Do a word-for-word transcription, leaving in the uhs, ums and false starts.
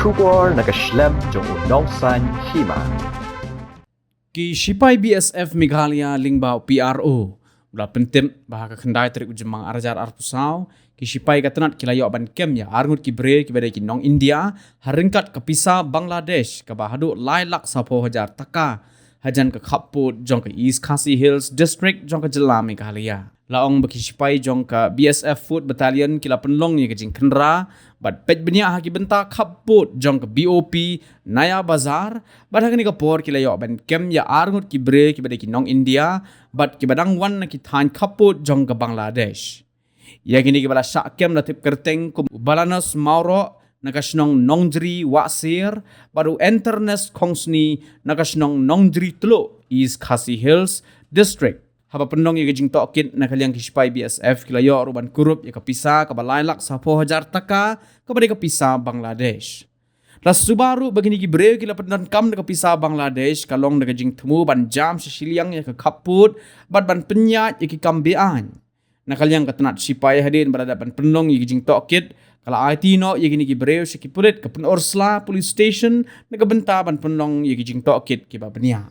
Khubor na ka shlem jong u nongsaiñ hima. Ki shipai B S F Meghalaya lyngba u P R O u la pyntip ba ha ka khyndai tarik u Jymmang ar hajar arphew saw, ki shipai ka tnat ki la ïoh ban kem ïa arngut ki briew kiba dei ki nong India ha ryngkat ka pisa Bangladesh kaba haduh lai lak saphew hajar taka hajan ka khappud jong ka East Khasi Hills District jong ka jylla Meghalaya. La ong ba ki shipai jong ka B S F Foot Battalion ki la pynlong ïa ka jingkhynra bad peit bniah ha ki bynta khappud jong ka B O P Naya Bazar, bad ha kane ka por ki la ïoh ban kem ïa arngut ki briew kiba dei ki nong India bad kiba dang wan na ki thaiñ khappud jong ka Bangladesh. Ïa kine kiba la shah kem la tip kyrteng kum u Balanos Mawroh na ka shnong Nongjri Wahsir, bad u Enternes Khongsni na ka shnong Nongjri Tluh, East Khasi Hills District. Haba pynlong ïa ka jingtohkit na ka liang ki shipai B S F ki la ïoh ruh ban kurup ïa ka pisa kaba lai lak saphew hajar taka kaba dei ka pisa Bangladesh. La suba ruh ba kine ki briew ki la pyndonkam da ka pisa Bangladesh ka long da ka jingthmu ban jam sha shiliang ïa ka khappud bad ban pynïaid ïa ki kam be-aiñ. Na ka liang ka tnat shipai hadien ba la dep ban pynlong ïa ki jingtohkit ka la aiti noh ïa kine ki briew sha ki pulit ka Pynursla Police Station na ka bynta ban pynlong ïa ki jingtohkit kiba bniah.